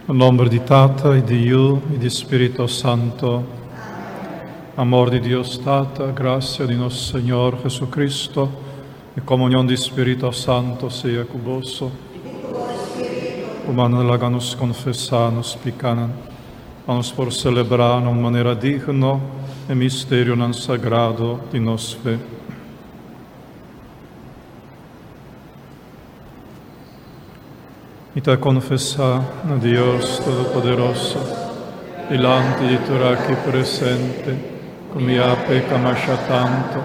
Na nomber di Tata y di Yu y di Spirito Santo. Amor di Dios Tata, gracia di nos Señor Jesucristo y comunion di Spirito Santo sea cu boso. Rumannan, laga nos confesa nos picanan, pa nos por celebra na un manera digno e misterionan sagrado di nos fe. Mi ta konfesá na Dios Todopoderoso, dilanti di tur aki presente, ku mi a peka masha tantu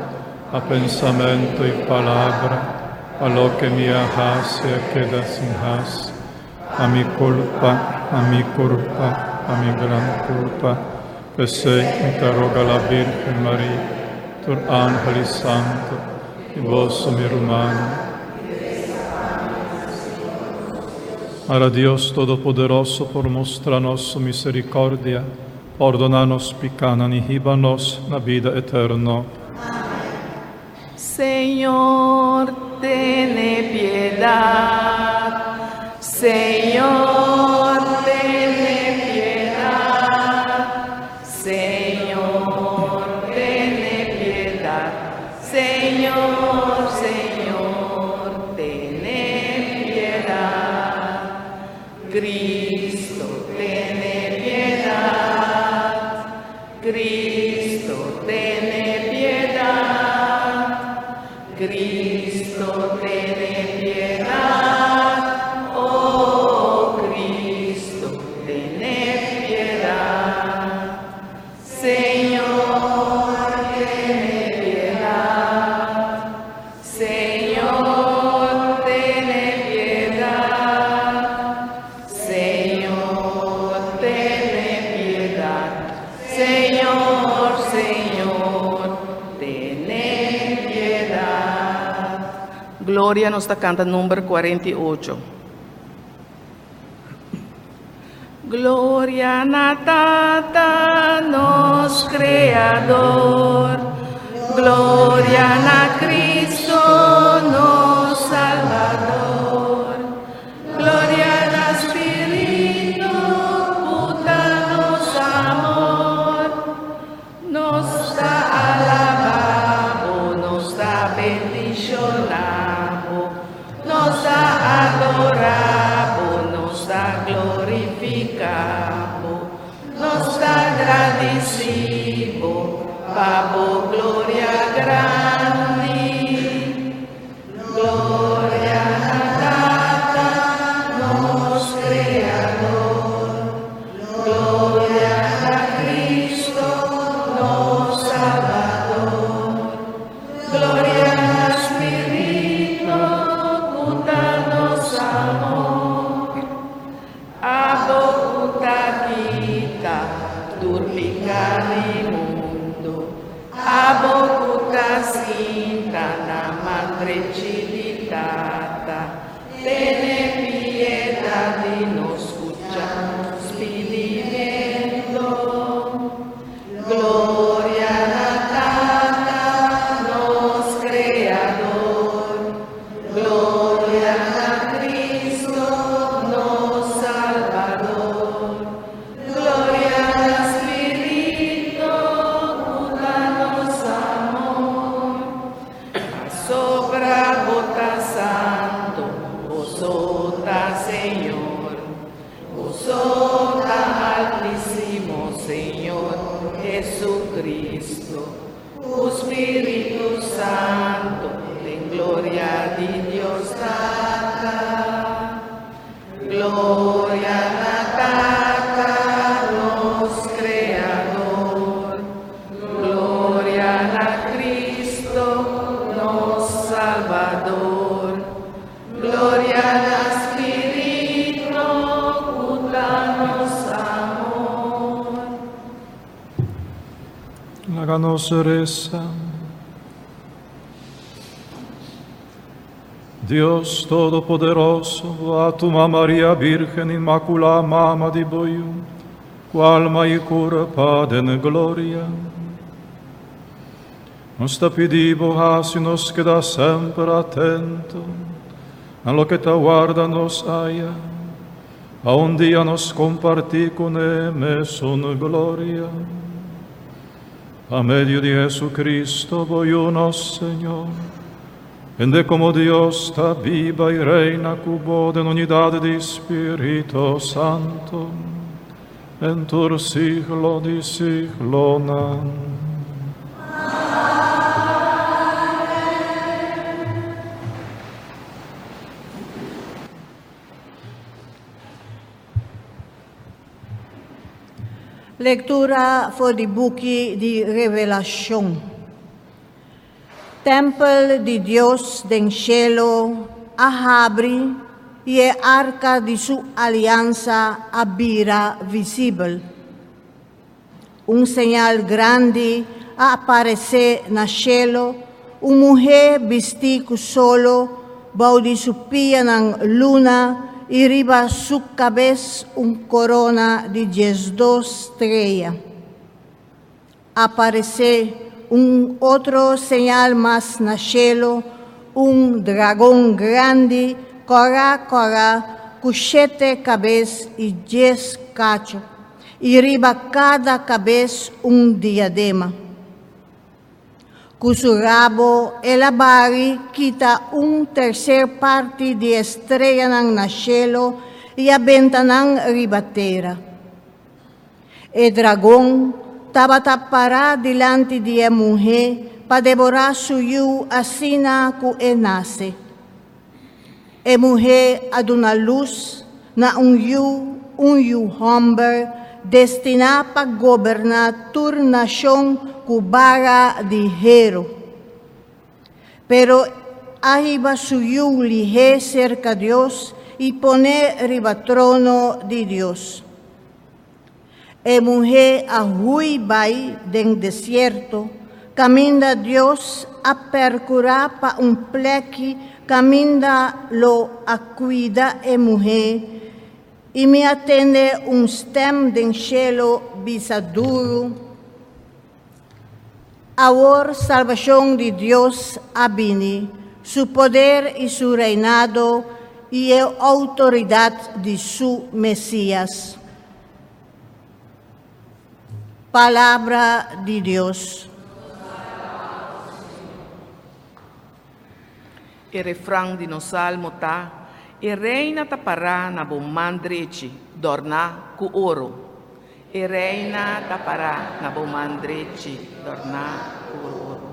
pa pensamentu i palabra, pa loke mi a hasi a keda sin hasi, pa mi kulpa, pa mi kulpa, pa mi gran kulpa. P'esei mi ta roga la Bírgen Maria, tur ángel i santu, I boso, mi rumannan. Ara Dios Todopoderoso por mustra nos su misericordia, pordona nos picanan y hiba nos na bida eterno. Señor, tene piedad. Señor, tene piedad. Señor, tene piedad. Señor, Señor, tene piedad. Cristo, tene piedad. Cristo, tene piedad. Cristo, tene piedad. Oh, Cristo, tene piedad. Señor, tene piedad. Señor, tene piedad. Señor, tene piedad. Señor, Señor, tene piedad. Gloria nos ta canta number 48. Gloria na Tata, nos Creador. Gloria na Cristo, nos Salvador. Gloria na Spirito, cu ta nos amor. Nos ta alaba Bo, nos ta bendiciona Bo, nos ta adora Bo, nos ta glorifica Bo, nos ta gradici Bo pa Bo gloria grandi. Gloria na Tata, nos Creador. Gloria na Cristo, nos Salvador. Gloria na Spirito, cu ta nos amor. Abo cu ta kita tur pica di mundo. Abo cu ta sinta na man drechi di Tata, tene piedad di nos, scucha nos pidimento. Gloria na Tata, nos Creador. Gloria na Cristo, nos Salvador. Gloria na Spirito, cu ta nos amor. Pasobra Bo ta santo, Bo so ta Señor. Bo so ta Altisimo Señor Jesucristo. Cu Spirito Santo, den gloria di Dios Tata. Gloria na Tata, nos Creador. Gloria na Cristo, nos Salvador. Gloria na Spirito, cu ta nos amor. Laga nos resa. Dios Todopoderoso, Bo a tuma Maria Virgen Inmaculá, Mama di Bo Yu, cu alma y curpa den gloria. Nos ta pidi Bo haci nos keda semper atento na loke ta warda nos aya. Pa un dia nos kompartí kuné mesun gloria. Pa medio di Jesucristo, bo Yu, nos Señor, kende komo Dios ta biba i reina ku bo den unidat di Spirito Santo, den tur siglo di siglonan. Lectura for di buki di Revelacion. Tempel di Dios den shelo a habri i e arca di su aliansa a bira visibel. Un señal grandi a aparesé na shelo, un muhé bistí ku solo, bou di su pianan luna i riba su kabes un korona di diesdos strea. Aparesé un otro señal mas na shelo, un dragon grandi, kòrá kòrá, ku shete kabes i dies kachu, i riba kada kabes un diadema. Ku su rabo el a bari kita un terser parti di e streanan na shelo i a benta nan riba tera. E dragon tabata pará dilanti di e muhé pa deborá su yu asina ku e nase. E muhé a duna lus na un yu, un yu hòmber, destiná pa goberná tur nashon ku bara di heru. Pero a hiba su yu lihé serka Dios i pon'é riba trono di Dios. E muhé a hui bai den desierto, kaminda Dios a perkurá pa un plèki kaminda lo a kuida e muhé, i mi a tende un stèm den shelu bisa duru, Awor salbashon di Dios a bini, su poder i su reinado i e outoridat di su Mesias. Palabra di Dios. E refran di nos salmo ta, E reina ta pará na bo man drechi, dòrná ku oro. E reina ta pará na bo man drechi, dòrná ku oro.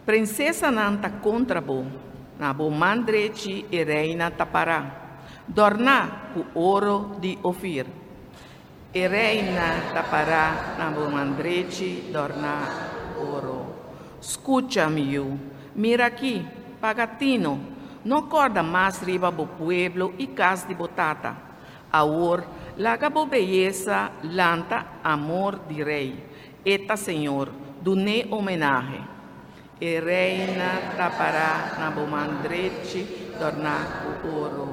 Prinsesanan ta kontra bo, na bo man drechi e reina ta pará, dòrná ku oro di Ofir. E reina ta pará na bo man drechi, dòrná ku oro. Skucha, mi yu, mira aki, paga tino, no kòrda mas riba bo pueblo i kas di bo tata. Awor, laga bo beyesa lanta amor di rei. E ta Señor, dun'é homenahe. E reina ta pará na bo man drechi dòrná ku oro.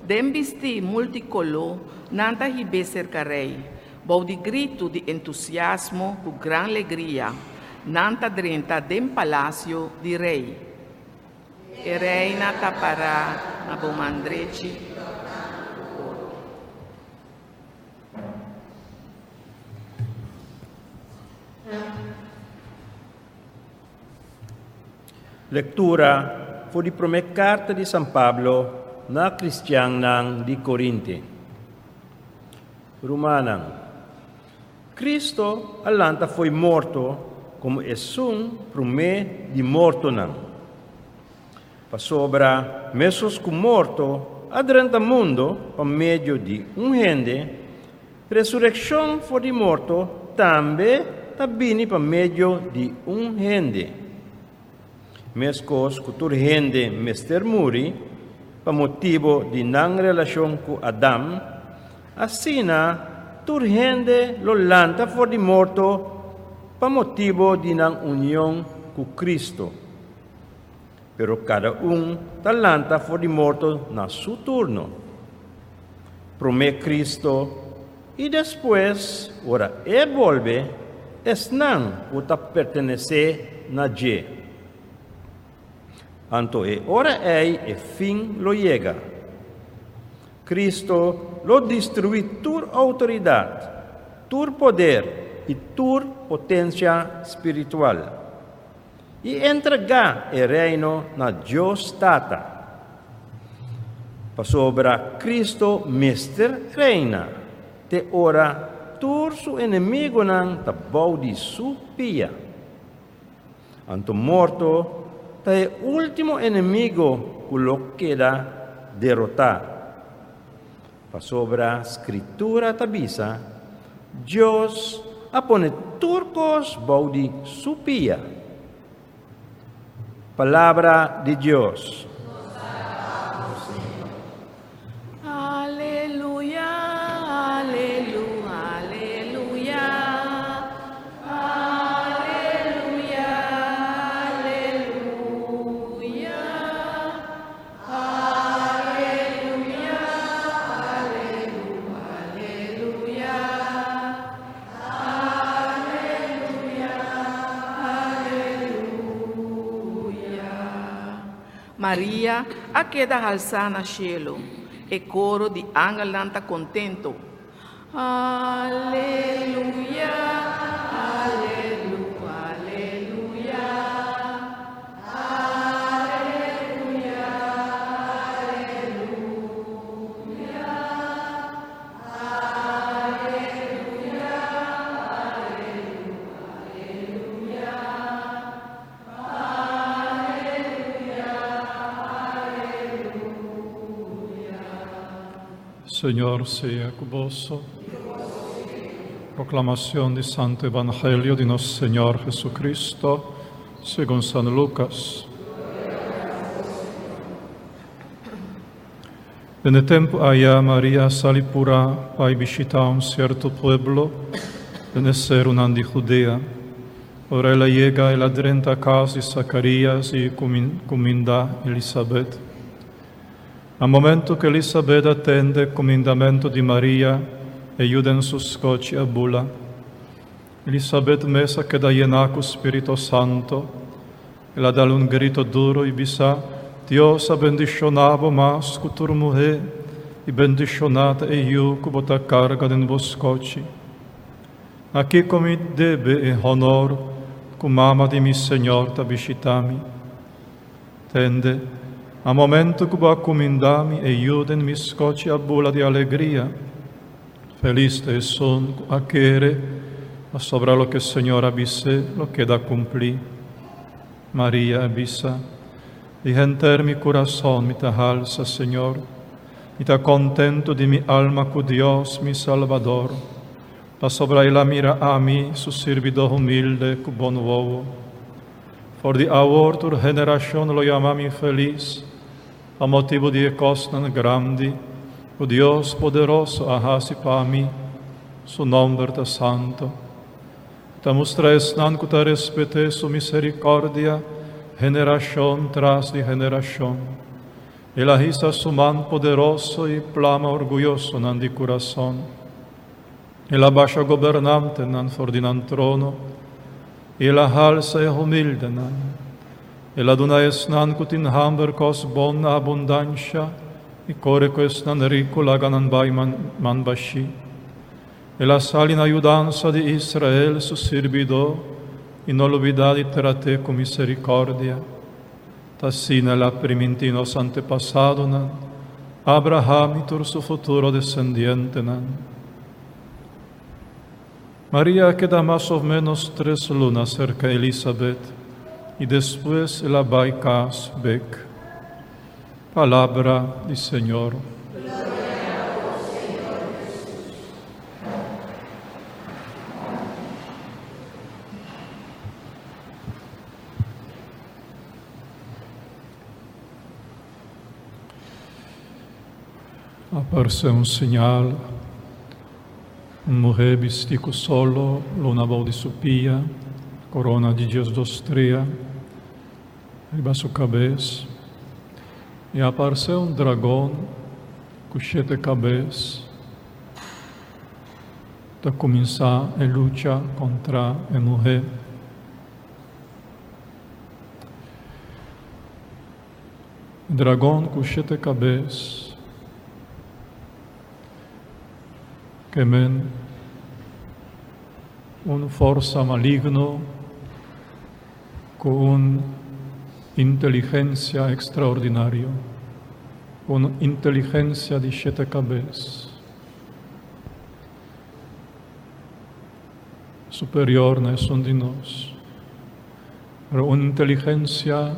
Den bistí multikoló nan ta hib'é serka rei. Bou di gritu di entusiasmo ku gran legria nan ta drenta den palasio di rei. E reina ta pará na bo man drechi dòrná ku oro. Lektura for di promé karta di San Pablo na kristiannan di Korinte. Rumannan, Kristo a lanta fo'i morto komo esun promé di mortonan. Pasobra mesos ku morto a drenta mundo pa medio di un hende, resurekshon for di morto tambe ta bini pa medio di un hende. Meskos ku tur hende mester muri pa motibu di nan relashon ku Adam, asina tur hende lo lanta for di morto pa motibu di nan union ku Kristo. Pero kada un ta lanta for di morto na su turno. Promé Cristo i despues, ora E bolbe, esnan ku ta pertenesé na dje. Anto e ora ei e fin lo yega. Cristo. lo destruí tur outoridat, tur poder i tur potensia spiritual, i entregá e Reino na Dios Tata. Pasobra Kristu mester reina te ora tur su enemigunan ta bou di su pia. Anto morto ta e último enemigo ku lo keda derotá. Pasobra Skritura ta bisa, Dios a pone tur kos bou di su pia. Palabra di Dios. Aleluya, alelu, aleluya, aleluya, aleluya, aleluya, alelu, aleluya, aleluya, aleluya. Maria a keda halsá na shelu. E koro di angelnan ta kontentu. Aleluya, alelu, aleluya, aleluya, aleluya, aleluya, alelu, aleluya, aleluya, aleluya. Señor sea ku boso. Proclamación di Santo Evangelio di nos Señor Jesucristo, segun San Lucas. Den e tempu aya Maria a sali purá pa bai bishitá un sierto pueblo den e serunan di Judea. Ora el a yega, el a drenta kas di Sakarias i kumindá Elisabet. Na momentu ku Elisabet a tende kumindamentu di Maria, e yu den su skochi a bula. Elisabet mes a keda yená ku Spiritu Santu. El a dal un grito duru i bisa, Dios a bendishoná bo mas ku tur muhé, i bendishoná ta e yu ku bo ta karga den bo skochi. Na kiko mi debe e honor ku mama di mi Señor ta bishitá mi? Tende, na momento ku bo a kumindá mi, e yu den mi skochi a bula di alegria. Felis ta esun ku a kere, pasobra loke Señor a bis'é lo keda kumplí. Maria a bisa, Di henter mi kurason mi ta halsa Señor. Mi ta kontentu di mi alma ku Dios, mi Salbador, pasobra el a mira ami, su sirbidó humilde, ku bon wowo. For di awor tur generashon lo yama mi felis, pa motibu di e kosnan grandi ku Dios poderoso a hasi pa mi. Su nòmber ta santu. E ta mustra esnan ku ta respet'é su miserikòrdia generashon tras di generashon. El a hisa su man poderoso i plama orguyosonan di kurason. El a basha gobernantenan for di nan trono, i el a halsa e humildenan. El a duna esnan ku tin hamber kos bon na abundansha, i kore ku esnan riku laga nan bai man bashí. El a sali na yudansa di Israel, su sirbidó, i no lubidá di trat'é ku miserikòrdia. Ta asina el a primintí nos antepasadonan, Abraham i tur su futuro desendientenan. Maria a keda mas òf ménos tres luna serka Elisabet i despues el a bai kas bek. Palabra di Señor. A parse un señal, un muhé bistí ku solo, luna bou di su pia, korona di diesdos strea riba su kabes. I a parse un dragon ku shete kabes ta kuminsá e lucha kontra e muhé. Dragon ku shete kabes. Ke men un forsa maligno ku un inteligensia ekstraordinario, un inteligensia di shete kabes, superior na esun di nos, pero un inteligensia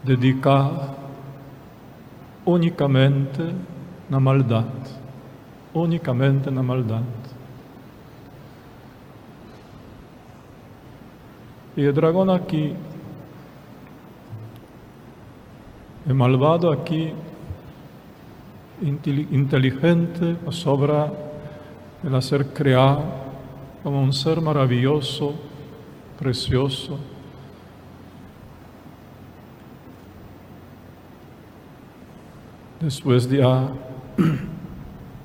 dediká únikamente na maldat, únikamente na maldat. I e dragon aki, e malbado aki, inteligente pasobra el a ser kreá komo un ser maravioso, presioso. Despues di a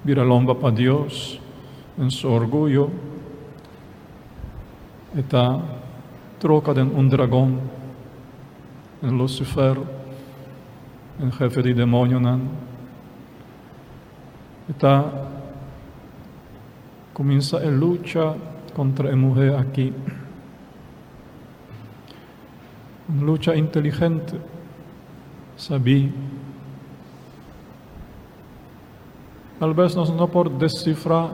bira lomba pa Dios den su orguyo, e ta troka den un dragon, den Lucifer, den hefe di demonionan. E ta kuminsa e lucha kontra e muhé aki. Un lucha inteligente, sabí. Tal bes nos no por descifrá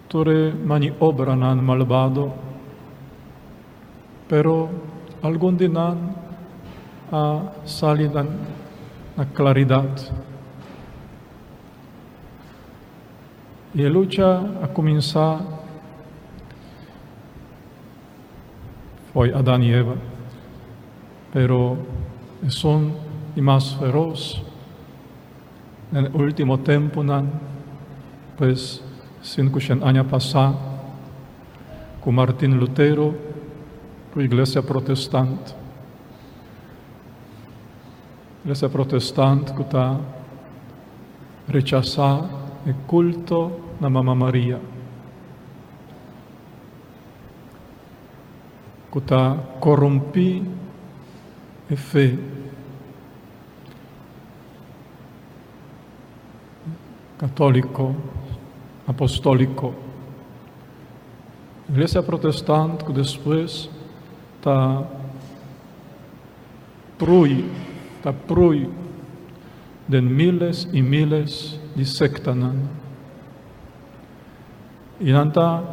tur e maniobranan malbado, pero algun di nan a sali na claridad. I e lucha a cuminsá Fo'i Adan i Eva. Pero esun di mas feros den e ultimo tempunan, pues sinkushen aña pasá, ku Martin Lutero ku Iglesia Protestant. Iglesia Protestant ku ta rechasá e kulto na Mama Maria. Ku ta korumpí e fe katóliko, apostóliko. Iglesia Protestant ku despues ta prui, ta prui den miles i miles di sektanan. I nan ta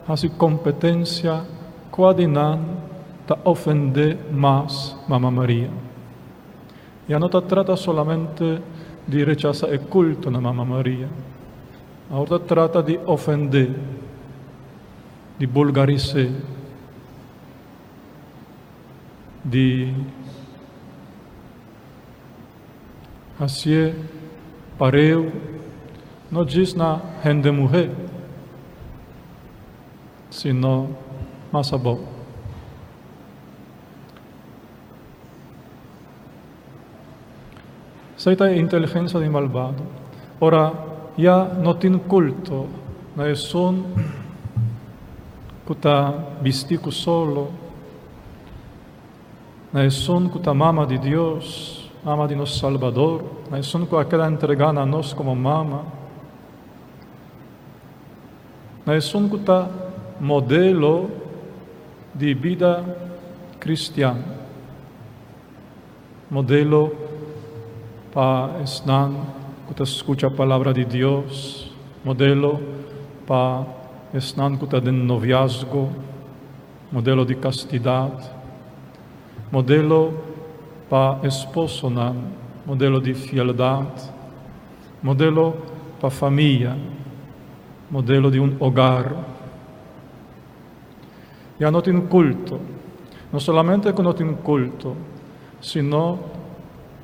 hasi kompetensia kua di nan ta ofendé mas Mama Maria. Ya no ta trata solamente di rechasa e kulto na Mama Maria. Awor ta trata di ofendé, di bulgaris'é, di Hasié pareu no djis na hende muhé, sino mas abou. Esei ta e inteligensia di malbado. Ora ya no tin kulto na esun ku ta bisti ku solo, Na esun ku ta Mama di Dios, Mama di nos Salbador, na esun ku a keda entregá na nos komo mama, na esun ku ta modelo di bida kristian, modelo pa esnan ku ta skucha palabra di Dios, modelo pa esnan ku ta den noviazgo, Modelo di kastidat, modelo pa esposonan, modelo di fieldat, modelo pa famia, modelo di un hogar. Ya no tin kulto. No solamente ku no tin kulto, sino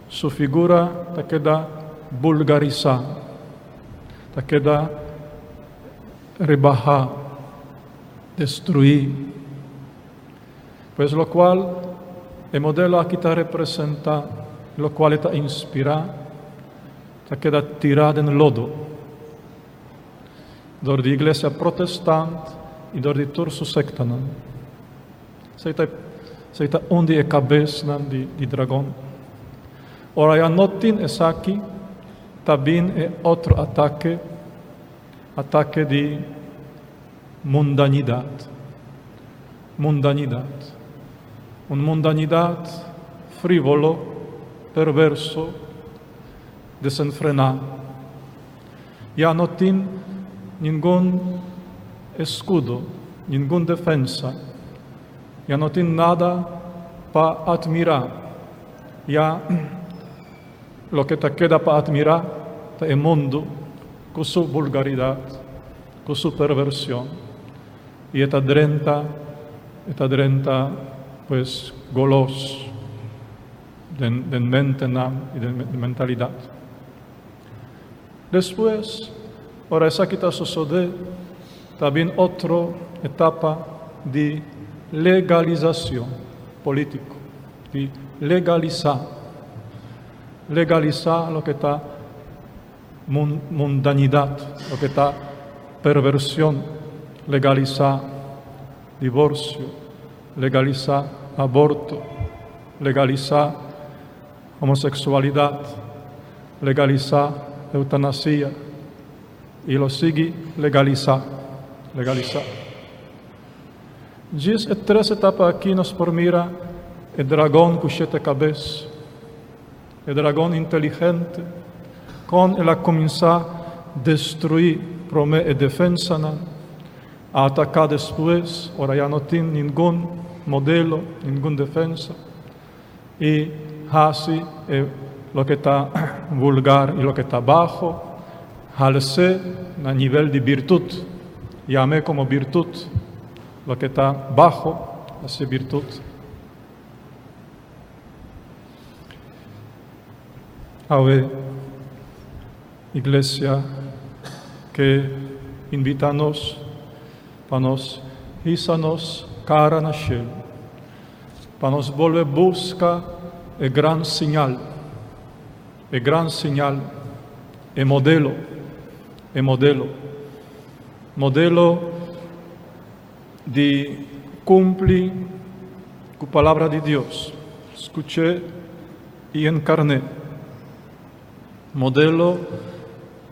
su figura ta keda bulgarisá, ta keda rebahá. Destruí. Pues locual e modelo aki ta representá, locual e ta inspirá, ta keda tirá den lodo dor di Iglesia Protestant i dor di tur su sektanan. Esei ta esei ta un di e kabesnan di di dragon. Ora ya no tin esaki, ta bin e otro atake. Atake di mundanidad. Mundanidad. Un mundanidad frívolo, perverso, desenfrená. Ya no tin ningun escudo, ningun defensa. Ya no tin nada pa admirá. Ya loke ta keda pa admirá ta e mundu ku su vulgaridat, ku su perversion. I e ta drenta, e ta drenta pues golos den den mentenan i den mentalidat. Despues, ora esaki ta sosodé, ta bin otro etapa di legalisacion político, di legalisá, legalisá loke ta mundanidad, loke ta perversion, legalisá divorcio, legalisá aborto, legalisá homosexualidad, legalisá eutanasia y lo sigui legalisá, legalisá. Djis e tres etapa aki nos por mira e dragon ku shete kabes, e dragon inteligente, kon el a kuminsá destruí promé e defensanan, a ataká despues ora ya no tin ningun modelo, ningun defensa. I hasi e loke ta vulgar i loke ta baho, hals'é na nivel di birtut. Yam'é komo birtut. Loke ta baho, hasié birtut. Awe, Iglesia ke invitá nos pa nos hisa nos kara na shelu. Pa nos bolbe buska e gran siñal, e gran siñal, e modelo, e modelo, modelo di kumpli ku Palabra di Dios, skuch'é i enkarn'é, modelo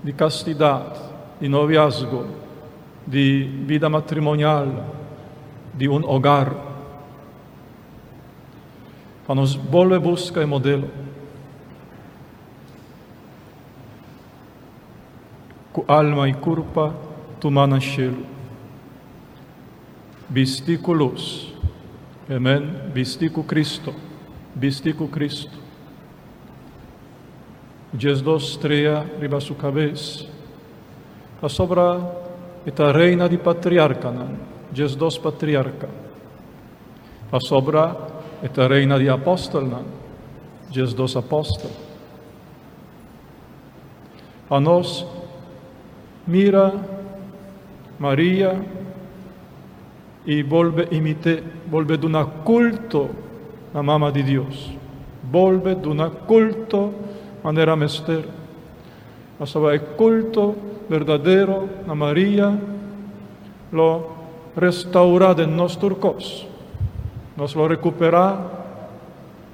di kastidat, di noviazgo, di bida matrimonial, di un hogar. Pa nos bolbe busca e modelo. Cu alma y curpa tuma na cielo. Bisti cu luz. Amen. Bisti cu Cristo. Bisti cu Cristo. 12 strea riba su cabes. Pasobra e ta reina di patriarkanan, 12 patriarka. Pasobra e ta reina di apòstelnan, 12 apòstel. Pa nos mira Maria i bolbe imit'é, bolbe duna kulto na Mama di Dios, bolbe duna kulto manera mester. Pasobra e kulto berdadero na Maria lo restaurá den nos tur kos. Nos lo rekuperá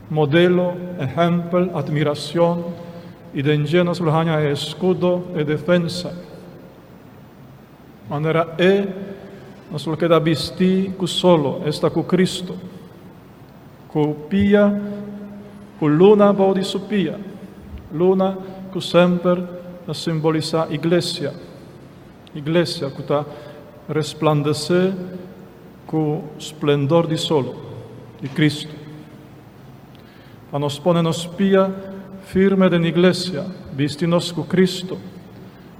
modelo, ehèmpel, atmirashon i den dje nos lo haña e eskudo, e defensa. Manera e nos lo keda bistí ku solo, esta ku Kristu, ku pia, ku luna bou di su pia, luna ku semper ta simbolisá iglesia, iglesia ku ta resplandesé ku splendor di solo di Kristu. Pa nos pone nos pia firme den iglesia, bisti nos ku Kristu.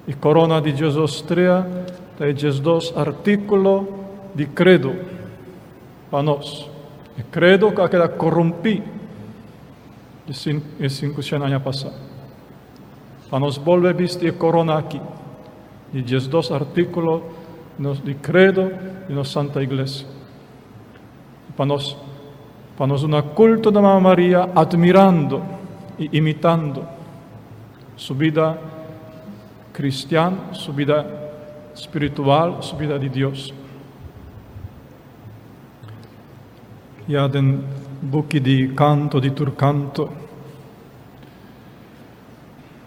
E korona di 12 strea ta e 12 artíkulo di kredo pa nos. E kredo ku a keda korumpí di e 500 aña pasá. Pa nos bolbe bisti e korona aki di 12 artíkulo di kredo di nos Santa Iglesia. Pa nos pa nos duna kulto na Mama Maria admirando i imitando su bida kristian, su bida spiritual, su bida di Dios. Ya den buki di Kanto di tur kanto,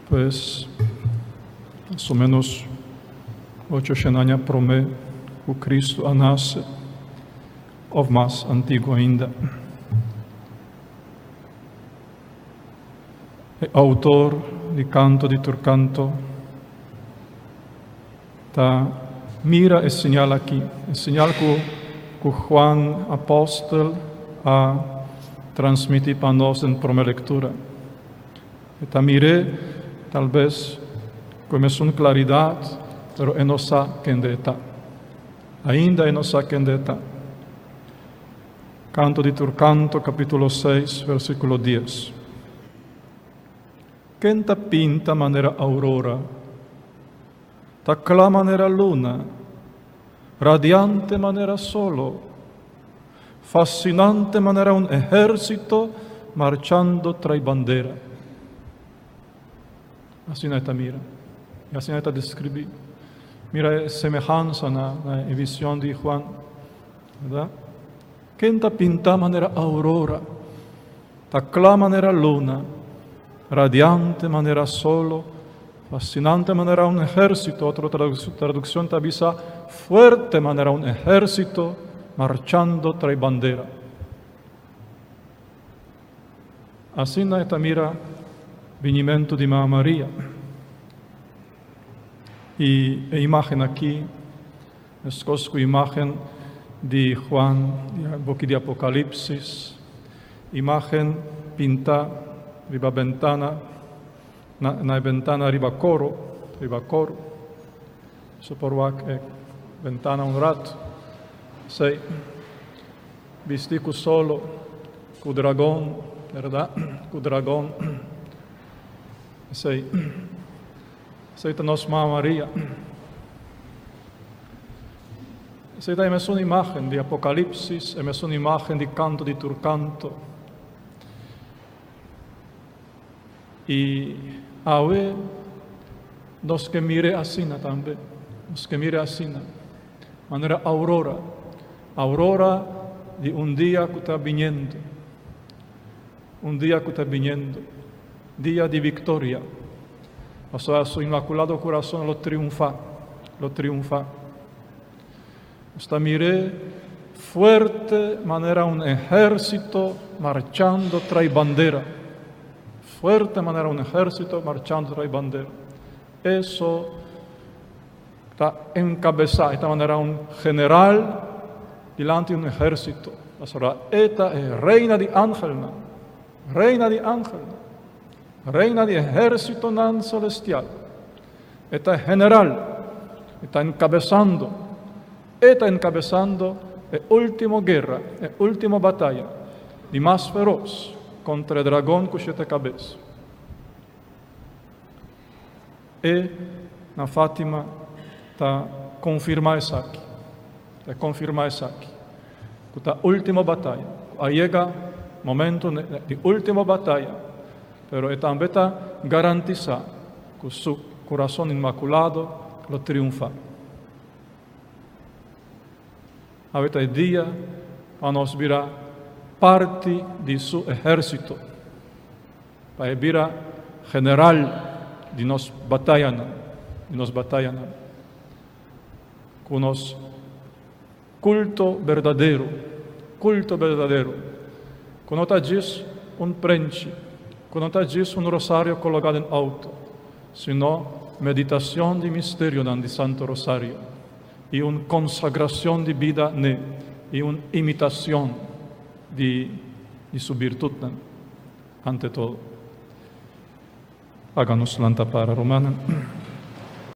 pues mas o menos. 800 aña promé ku Kristu a nase, òf mas antiguo ainda. E outor di Kanto di Tur Kanto ta mira e señal aki, e señal ku ku Juan apòstel a transmití pa nos den promé lektura. E ta mir'é talbes ku e mesun klaridat, pero e no sa kende e ta. Ainda e no sa kende e ta. Kanto di tur kanto, kapítulo seis, versíkulo dies. Ken ta pinta manera aurora, ta kla manera luna, radiante manera solo, fascinante manera un ehérsito marchando trai bandera? Asina e ta mira i asina e ta deskribí. Mira e semehansa na na e vision di Juan, berdad? Ken ta pintá manera aurora, ta kla manera luna, radiante manera solo, fascinante manera un ehérsito, otro tradukshon ta bisa fuerte manera un ehérsito marchando trai bandera. Asina e ta mira binimentu di Mama Maria. I e imágen aki, meskos ku imágen di Juan di buki di Apokalipsis, imágen pintá riba bentana, na na e bentana riba koro, riba koro. So por wak e bentana un ratu. Esei. Bisti ku solo, ku dragon, bèrdat? Ku dragon. Esei, esei ta nos Mama Maria. Esei ta e mesun imágen di Apokalipsis, e mesun imágen di Kanto di Tur Kanto. I awe nos ke mir'é asina tambe, nos ke mir'é asina. Manera aurora, aurora di un dia ku ta biniendo, un dia ku ta biniendo, dia di viktoria. Pasobra su Inmakulado Kurason lo triunfá, lo triunfá. Nos ta mir'é fuerte manera un ehérsito marchando trai bandera, fuerte manera un ehérsito marchando trai bandera. Eso Ta enkabesá, e ta manera un general dilanti un ehérsito. Pasobra e ta e reina di angelnan, reina di angelnan, reina di ehérsitonan selestial. E ta e general, e ta enkabesando, e ta enkabesando e último guera, e último bataya di mas feros kontra e dragon ku shete kabes. E na Fátima ta konfirmá esaki, ta konfirmá esaki, ku ta último bataya, ku a yega momento di último bataya, pero e tambe ta garantisá ku su Kurason Inmakulado lo triunfá. Awe ta e dia pa nos bira parti di su ehérsito. Pa e bira general di nos batayanan, di nos batayanan. Ku nos kulto berdadero, kulto berdadero, ku no ta djis un prenchi, ku no ta djis un rosario kologá den outo, sino meditacion di misterionan di Santo Rosario i un konsagracion di bida n'e i un imitacion di di su birtutnan. Ante todo, haga nos lanta para, rumannan.